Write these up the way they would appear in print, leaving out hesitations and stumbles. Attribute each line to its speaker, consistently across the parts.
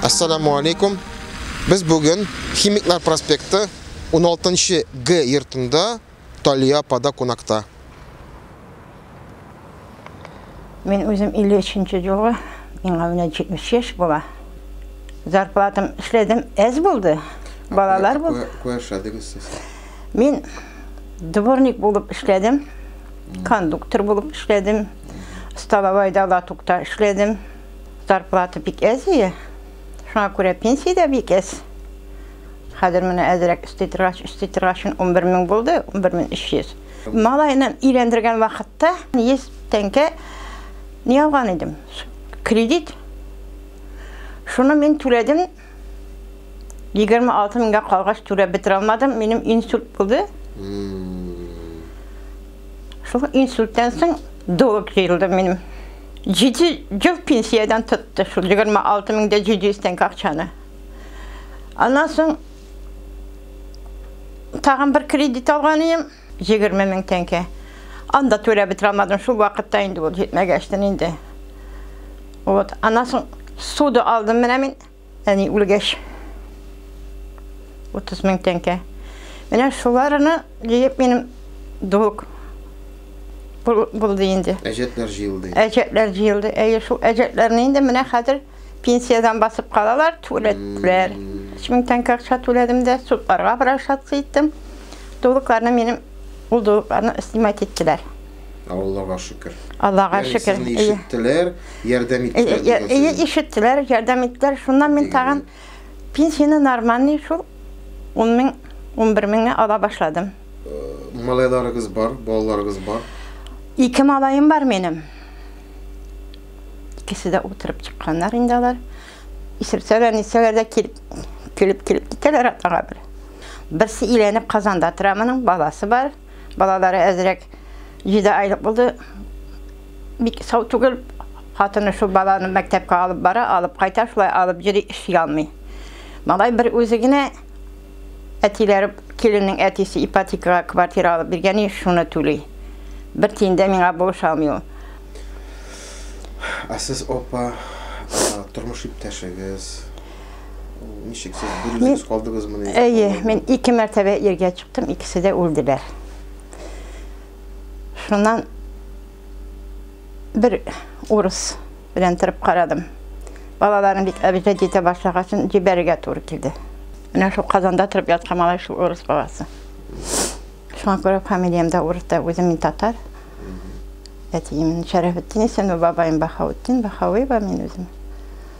Speaker 1: Ассаламу алейкум. Без бүген Химиклар проспекты 16 Г йортында Талия апада кунакта.
Speaker 2: Мин үзем 53 елгы, миңа менә 70 яшь була. Зарплатам эшләдем, әз булды. Балалар булды.
Speaker 1: Кая эшләдегез сез?
Speaker 2: Мин дворник булып эшләдем, кондуктор булып эшләдем, столовойда, латукта эшләдем. Зарплата бик әз ие. Шуңа күрә пенсия дә бик әз. Хәзер менә әзрәк өсти торгач, өсти торгач 11 мең булды, 11 300. Малайны өйләндергән вакытта 100 тәңкә ни алган идем? Кредит. Шуны мин түләдем. 26 меңгә калгач түләп бетерә алмадым. Минем инсульт булды. Шул инсульттан соң долг җыелды минем. 7 ел пенсиядән тотты шул 26 меңдә 700 тәңкә акчаны. Аннан соң тагын бер кредит алган идем, 20 мең тәңкә. Анда түләп бетерә алмадым. Шул вакытта инде ул җитмәгәчтен инде. Вот. Аннан соң ссуда алдым менә мин, әни үлгәч. 30 мең тәңкә. Менә шуларны җыеп минем долг булды инде.
Speaker 1: Әҗәтләр җыелды.
Speaker 2: Әҗәтләр җыелды. Әйе, шул әҗәтләрне инде менә хәзер пенсиядән басып калалар, түләттеләр. 3 мең тәңкә акча түләдем дә, судларга обращаться иттем. Долгларны минем, ул долгларны снимать иттеләр.
Speaker 1: Аллага шөкер.
Speaker 2: Аллага шөкер.
Speaker 1: Сезне ишеттеләр, ярдәм иттеләр.
Speaker 2: Әйе, ишеттеләр, ярдәм иттеләр. Шуннан мин тагын пенсияне нормальный шул 10 мең, 11 меңне ала башладым.
Speaker 1: Малайларыгыз бар, балаларыгыз бар?
Speaker 2: Ике малаем бар минем. Икесе дә утырып чыкканнар инде алар. Исерсәләр, нисәләр дә килеп, килеп, килеп китәләр атнага бер. Берсе өйләнеп Казанда тора, моның баласы бар. Балалары әзрәк 7 айлык булды. Бик сау түгел. Хатыны шул баланы мәктәпкә алып бара, алып кайта, шулай алып йөри, эшли алмый. Малай бер үзе генә, әтиләре, киленнең әтисе ипотекага квартира алып биргән, шуны түли. Бер тиен дә миңа булыша алмый ул.
Speaker 1: Ә сез, апа, тормыш иптәшегез, ничек сез бер үзегез калдыгызмыни?
Speaker 2: Әйе, мин ике мәртәбә иргә чыктым, икесе дә үлделәр. Шуннан бер урыс белән торып карадым. Балаларым бик обижать итә башлагач, җибәрергә туры килде. Менә шул Казанда торып яткан малай шул урыс баласы. Шуңа күрә фамилиям дә урыс та, үзем мин татар. Әтием Шәрәфетдин исемле, бабаем Баһаутдин, Баһавиева мин үзем.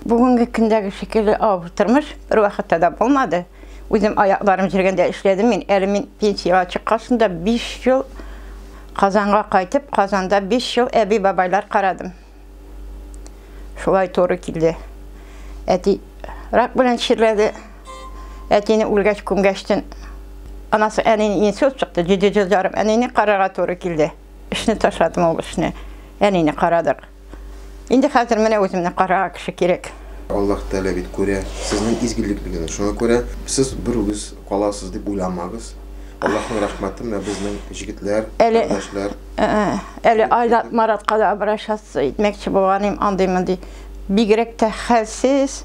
Speaker 2: Бүгенге көндәге шикелле авыр тормыш бер вакытта да булмады. Үзем аякларым җиргәндә эшләдем мин. Әле мин пенсиягә чыккач да 5 ел Казанга кайтып, Казанда 5 ел әби-бабайлар карадым. Шулай туры килде. Әти рак белән чирләде. Әтине үлгәч, күмгәчтен анасы әнине инсульт чыкты, 7 ел ярым әнине карарга туры килде. Эшне ташладым ул эшне. Әнине карадык. Инде хәзер менә үземне карарга кеше кирәк.
Speaker 1: Аллаһ Тәгалә бит күрә сезнең изгелеклегегезне. Шуңа күрә сез бер үгез каласыз дип уйламагыз. Аллаһның рәхмәте менә безнең җегетләр, кардәшләр.
Speaker 2: Әле Айдат Маратка да обращаться итмәкче булган идем, андый-мондый. Бигрәк тә хәлсез,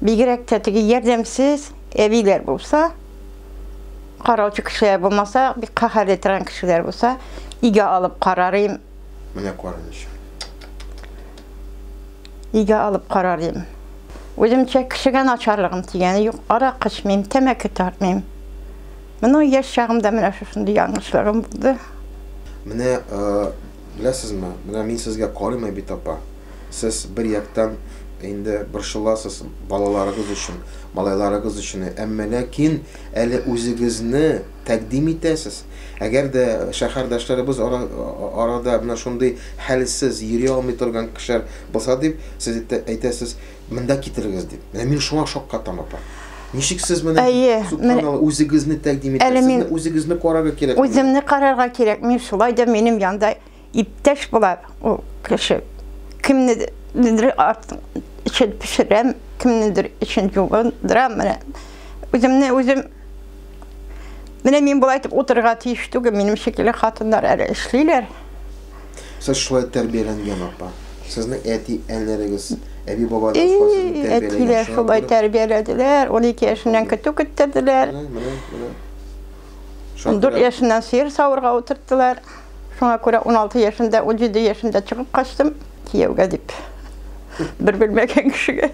Speaker 2: бигрәк тә теге ярдәмсез әбиләр булса, караучы кешеләр булмаса, бик каһәрле торган кешеләр булса, өйгә алып карар идем.
Speaker 1: Менә караныч.
Speaker 2: Өйгә алып карар идем. Үземчә кешегә начарлыгым тигәне юк. Аракы эчмим, тәмәке тартмыйм. Моның яшь чагымда менә шушындый яңлышларым булды.
Speaker 1: Менә, беләсезме, менә мин сезгә карыйм, бит, апа. Сез бер яктан инде борчыласыз балаларыгыз өчен, малайларыгыз өчен, әмма ләкин әле үзегезне тәкъдим итәсез. Әгәр дә шәһәрдәшләребез арада менә шундый хәлсез, йөри алмый торган кешеләр булса дип, сез әйтәсез, монда китерегез дип. Менә мин шуңа шаккатам, апа. Ничек сез менә, субханалла, үзегезне тәкъдим итәсез? Сезне үзегезне карарга кирәк.
Speaker 2: Үземне карарга кирәк. Мин шулай да минем янда иптәш була ул кеше. Кемнедер өчен пешерәм, кемнедер өчен юындырам. Менә үземне үзем менә мин болай итеп утырырга тиеш түгел. Минем шикелле хатыннар әле эшлиләр.
Speaker 1: Сез шулай тәрбияләнгән, апа. Сезнең әти-әниләрегез, Әби-бабай да шулай сезне тәрбияләгән.
Speaker 2: Әтиләр шулай тәрбияләделәр. 12 яшеннән көтү көттерделәр.
Speaker 1: Менә, менә, менә.
Speaker 2: 14 яшеннән сыер савырга утырттылар. Шуңа күрә 16 яшендә, 17 яшендә чыгып качтым кияүгә дип. Бер белмәгән кешегә.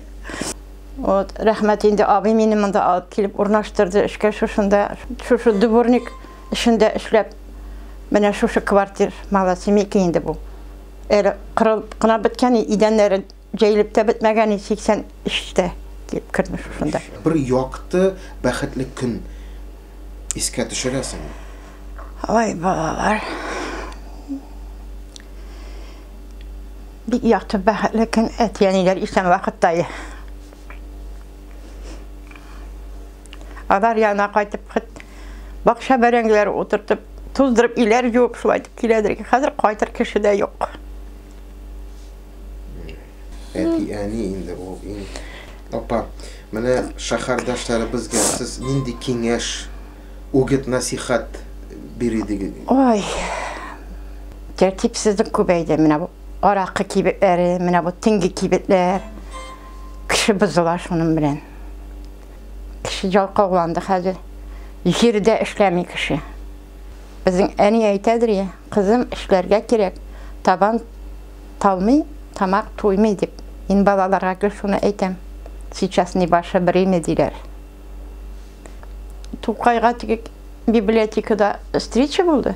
Speaker 2: Вот, рәхмәт инде абый мине монда алып килеп урнаштырды эшкә шушында. Шушы дворник эшендә эшләп, менә шушы квартир малосемейка инде бу. Әле кырылып кына беткән, идәннәре җәелеп тә бетмәгән, 83-тә килеп кердем шушында.
Speaker 1: Бер якты, бәхетле көн искә төшерәсеңме?
Speaker 2: Ой, балалар. Бик якты, бәхетле көн әти-әниләр исән вакытта. Алар янына кайтып, хет бакча бәрәңгеләре утыртып, туздырып, өйләр юып, шулай итеп киләдер. Хәзер кайтыр кеше дә юк.
Speaker 1: Әти-әни инде ул иң. Апа, менә шәһәрдәшләребезгә сез нинди киңәш, үгет, насихат бир идегез?
Speaker 2: Ой, тәртипсезлек күбәйде. Менә бу аракы кибетләре, менә бу төнге кибетләр. Кеше бозыла шуның белән. Кеше ялкауланды хәзер. Җирдә эшләми кеше. Безнең әни әйтәдер я, кызым, эшләргә кирәк. Табан талмый, тамак туймый дип. Мин балаларга гел шуны әйтәм. Сейчас не ваше время диләр. Тукайга теге библиотекада встреча булды.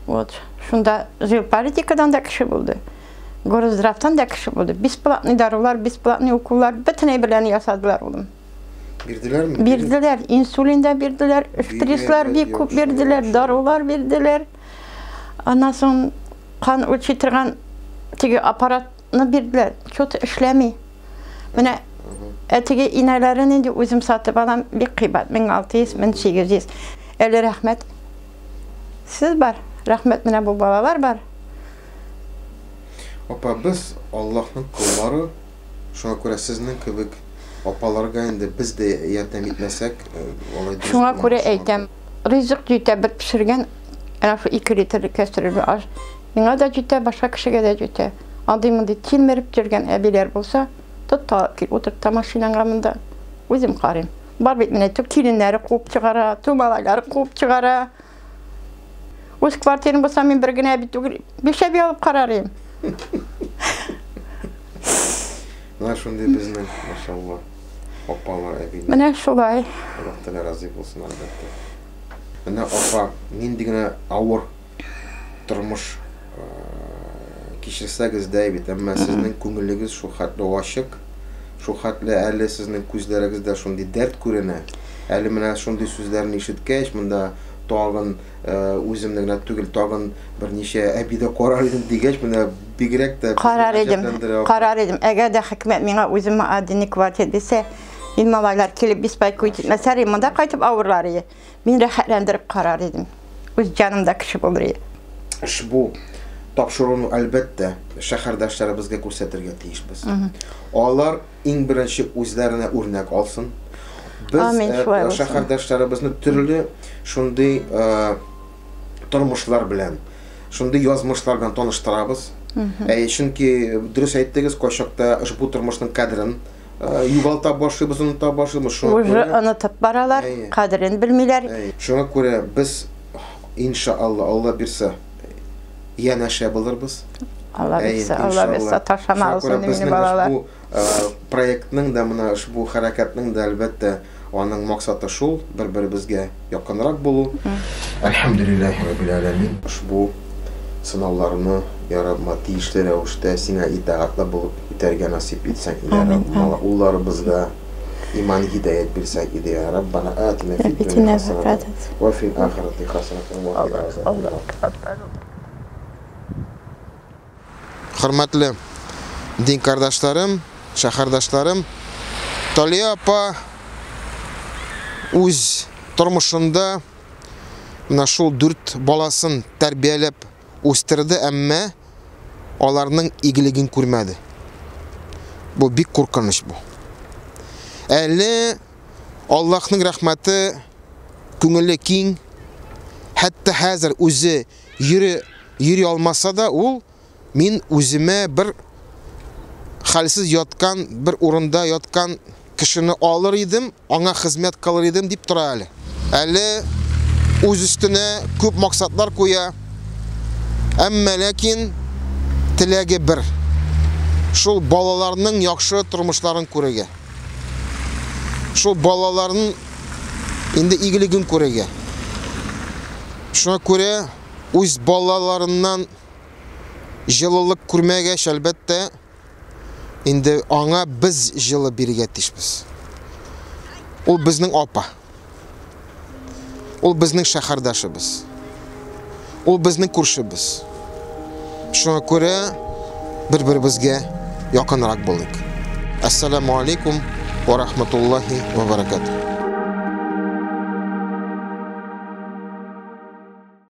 Speaker 2: Вот. Шунда жилполитикадан да кеше булды. Горздравтан да кеше булды. Бесплатный дарулар, бесплатный уколлар, бөтен әйберләрне ясадылар улым.
Speaker 1: Бирделәрме?
Speaker 2: Бирделәр, инсулин да бирделәр, шприцлар бик күп бирделәр, дарулар бирделәр. Аннан соң кан үлчи торган теге аппаратны бирделәр. Что-то эшләми. Менә ә теге инәләрен инде үзем сатып алам, бик кыйбат, 1600, 1800. Әле рәхмәт. Сез бар, рәхмәт менә бу балалар бар.
Speaker 1: Апа, без Аллаһның коллары, шуңа күрә сезнең кебек апаларга инде без дә ярдәм итмәсәк, алай дөрес
Speaker 2: Шуңа
Speaker 1: булмас.
Speaker 2: күрә әйтәм, ризык җитә бер пешергән, әнә шул 2 литрлы кәстрүле аш. Миңа да җитә, башка кешегә дә җитә. Андый-мондый тилмереп йөргән әбиләр булса, тот та алып кил, утырт та машинаңа монда. Үзем карыйм. Бар бит менә ту киленнәре куып чыгара, ту малайлары куып чыгара. Үз квартирам булса, мин бер генә әби түгел, биш әби алып карар идем.
Speaker 1: Менә шундый безнең, машалла, апалар, әбиләр.
Speaker 2: Менә шулай.
Speaker 1: Аллаһ Тәгалә разый булсын, әлбәттә. Менә апа, нинди генә авыр тормыш кичерсәгез дә бит, әмма сезнең күңелегез шул хәтле ачык, шул хәтле әле сезнең күзләрегездә шундый дәрт күренә. Әле менә шундый сүзләрне ишеткәч, монда тагын үземне генә түгел, тагын берничә әби дә карар идем дигәч, менә бигрәк тә
Speaker 2: карар идем, карар идем. Әгәр дә хөкүмәт миңа үземә отдельный квартира бирсә, мин малайлар килеп беспокоить итмәсләр, монда кайтып авырлар иде. Мин рәхәтләндереп карар идем. Үз җанымда кеше булыр иде.
Speaker 1: Ошбу тапшыруны әлбәттә шәһәрдәшләребезгә күрсәтергә тиешбез. Алар иң беренче үзләренә үрнәк алсын. Без шәһәрдәшләребезне төрле шундый тормышлар белән, шундый язмышлар белән таныштырабыз. Чөнки дөрес әйттегез, кайчакта ошбу тормышның кадерен югалта башлыйбыз, оныта башлыйбыз. Шуңа
Speaker 2: Уже онытып баралар, кадерен белмиләр.
Speaker 1: Шуңа күрә без иншалла, Алла бирсә, янәшә булырбыз.
Speaker 2: Алла бирсә, Алла бирсә, ташламагыз инде мине балалар.
Speaker 1: Бу проектның да, менә ошбу хәрәкәтнең дә әлбәттә аның максаты шул, бер-беребезгә якынрак булу. Әлхәмдүлилләһи раббил аләмин. Ошбу сынауларны, я Раббым, тиешле рәвештә сиңа итагатьле булып үтәргә насыйп итсәң, я Раббым, улларыбызга иман һидаят бирсәң иде, я Раббана атина фид дөнья хасанатан ва фил ахирати хасанатан ва қина азабаннар. Хөрмәтле дин кардашларым, шәһәрдәшләрем, Талия апа үз тормышында менә шул 4 баласын тәрбияләп үстерде, әмма аларның игелеген күрмәде. Бу бик куркыныч бу. Әле Аллаһның рәхмәте, күңеле киң, хәтта хәзер үзе йөри алмаса да, ул мин үземә бер Хәлсез яткан, бер урында яткан кешене алыр идем, аңа хезмәт кылыр идем дип тора әле. Әле үз өстенә күп максатлар куя. Әмма ләкин теләге бер. Шул балаларның яхшы тормышларын күрергә. Шул балаларның инде игелеген күрергә. Шуңа күрә үз балаларыннан җылылык күрмәгәч, әлбәттә, инде аңа без җылы бирергә тиешбез. Ул безнең апа. Ул безнең шәһәрдәшебез. Ул безнең күршебез. Шуңа күрә бер-беребезгә якынрак булыйк. Ассаламу алейкум ва рахматуллахи ва баракатуh.